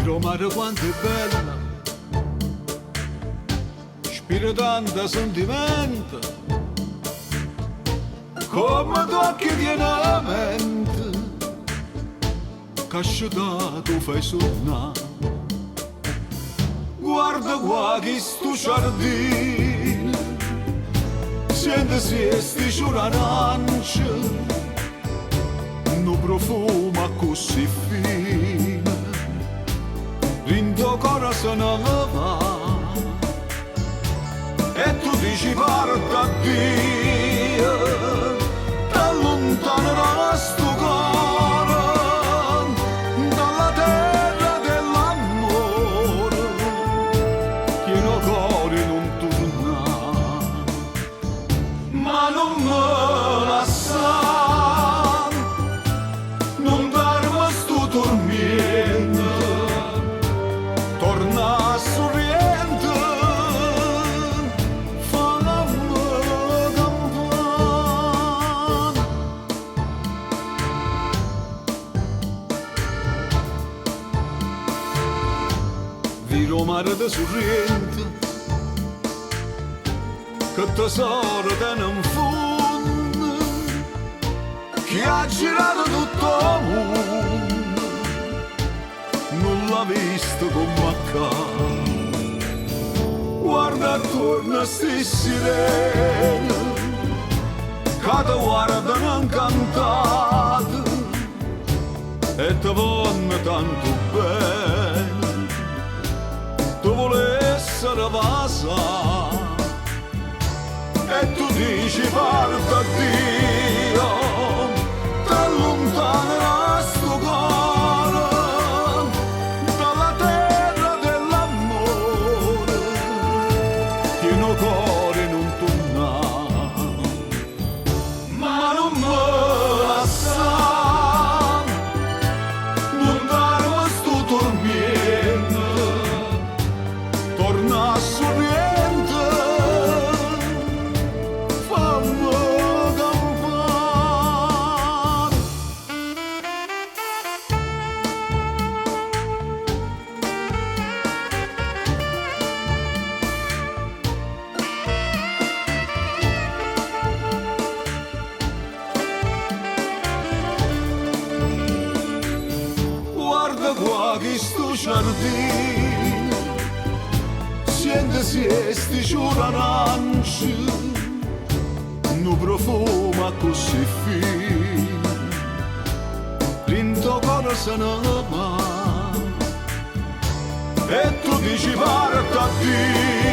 Vire 'o mare quanto è bello, spira tanta sentimento, comme tocchi tiene 'a mente, ca scetato 'o fai sunnà. Guarda qua chistu ciardino, siente si 'sti sciure arance, nu profumo accussì fino, dint' 'o core se ne va. E tu dici parta Dio, t'allontana da stu core, dalla terra dell'amore, tiene 'o core nun turnà. Ma nun me lassà, nun darme stu turmiento, torna a Surriento, famme campà. Vire 'o mare de Surriento, che tesoro tene 'nfunno, chi ha girato tutto 'o munno, nun l'ha visto comm'a ccà. Guarda attuorno a 'sti sirene, ca te guardano 'ncantate e te vonno tanto bene, te vulessero vasà. E tu dici parta Dio, t'allontana da stu core, dalla terra dell'amore, tiene 'o core nun turnà. Ma nun me lassà, nun darme stu turmiento, torna a Surriento, famme campà. Guarda qua chistu ciardino, siente si 'sti sciure arance, nu profumo accussì fino, dint' 'o core se ne va. E tu dici parta Dio,